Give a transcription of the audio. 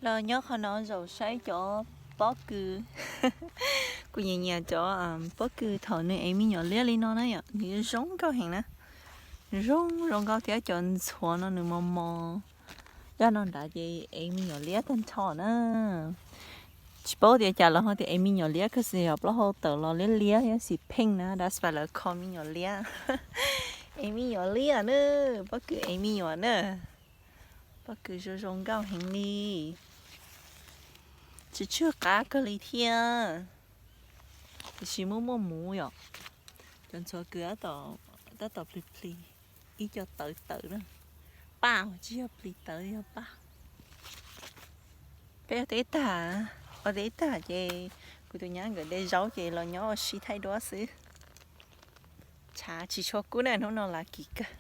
Los nyob qhov no zaum saib cov pob kws. Kuv nyiam nyiam cov pob kws thaum nws ev me nyuam liab li no na yom, nws zoo nkauj heev na. Zoo zoo nkauj thiab cov ntxhuav no nws mos mos. Zaj no nrad ces ev me nyuam liab tag nrho na. Tsis paub tias cas los ho tias ev me nyuam liab kawg xwb, yog plaub hau tawm los liab liab thiab xim pheej na, dab xwb lawv kho me nyuam liab. Ev me nyuam liab na, pob kws ev me nyuam na. Pob kws zoo zoo nkauj heev li. Tsis tsw qab kawg li thiab. Tiam sis muaj muaj muv yom. Cov ntxhuav kws tab tom plig plig, ib co tawv tawv na. Paj, tsis yog plig tawv, yog paj. Peb ua teb tag, ua teb tag ces kuv tus nyab nkawd de zaub ces los nyob ua si thaij duab xwb. Tshav tsis tshua kub na, hnub no lav kiv kawg.